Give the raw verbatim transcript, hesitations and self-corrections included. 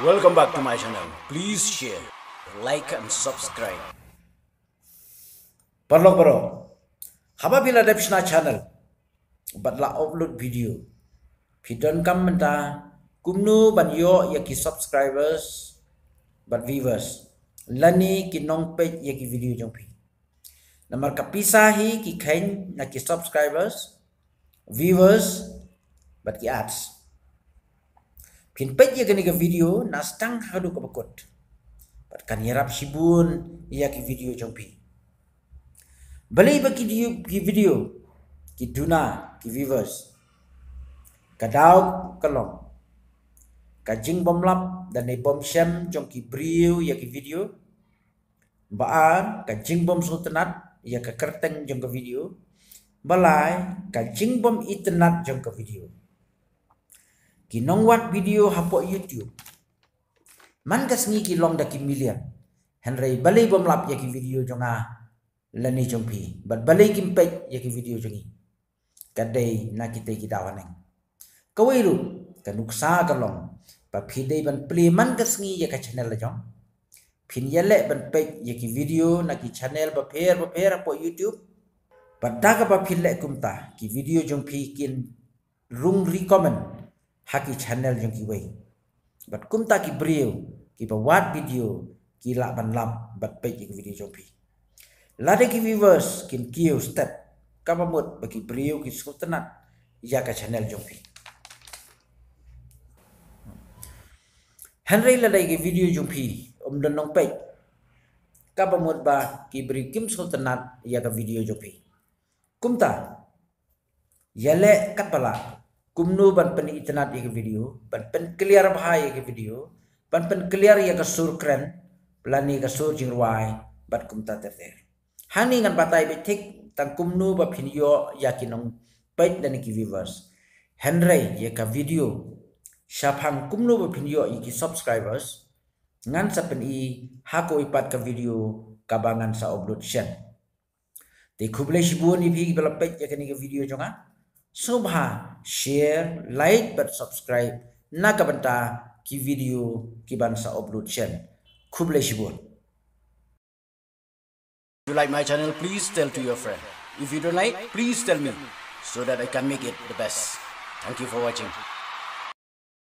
Welcome back to my channel. Please share, like and subscribe. Paralok baroh, haba phi la dep shna channel bad la upload video, phi donkam mynta kumno ban ïoh ïa ki subscribers bad viewers lane ki nongpeit ïa ki video jong phi. Namar ka pisa hi ki kheiñ na ki subscribers, viewers bad ki ads. Phin peit ïa kane ka video na start haduh kaba kut bad kan ïarap shibun ïa ki video jong phi. Balei ba ki di-, ki video ki duna ki viewers? Ka daw ka long ka jingbymlap lane bymshem jong ki briew ïa ki video. Ba ar, ka jingbym sngewtynnat ïa ka kyrteng jong ka video. Ba lai, ka jingbym itynnat jong ka video. Ki nongwad video hapoh YouTube man ka sngi ki long da ki million, hynrei balei bym lap ïa ki video jong nga lane jong phi, bad balei kim peit ïa ki video jong ngi? Ka dei na kita ki daw haneng. Kawei ruh ka nuksa ka long ba phi dei ban plie man ka sngi ïa ka channel la jong. Phin ïaleh ban peit ïa ki video na ki channel bapher bapher hapoh YouTube. Bad da kaba phin leh kumta, ki video jong phi kin rung recommend ha ki channel jong kiwei. Bad kumta ki briew kiba wad video ki lah ban lap bad peit ïa ki video jong phi. Lada ki viewers kin kiew step, kaba mut ba ki briew ki sngewtynnat ïa ka channel jong phi. Hynrei lada ki video jong phi ym don nongpeit, kaba mut ba ki briew kim sngewtynnat ïa ka video jong phi. Kumta, ïaleh katba lah kumno ban pynitynnat ïa ka video, ban pynclear bha ïa ka video, ban pynclear ïa ka sur kren lane ka sur jingrwai bad kumta ter ter. Hangne ngan batai beit thik tang kumno ba phin ïoh ïa ki nongpeit lane ki viewers. Hynrei ïa ka video shaphang kumno ba phin ïoh ïa ki subscribers, ngan sa pyni ha kawei pat ka video kaba ngan sa upload shen. Te khublei shibun ïa phi kiba la peit ïa kane ka video jong nga. Sngewbha share, like bad subscribe na ka bynta ki video kiban sa upload shen. Khublei shibun. If you like my channel, please tell to your friend. If you don't like, please tell me so that I can make it the best. Thank you for watching.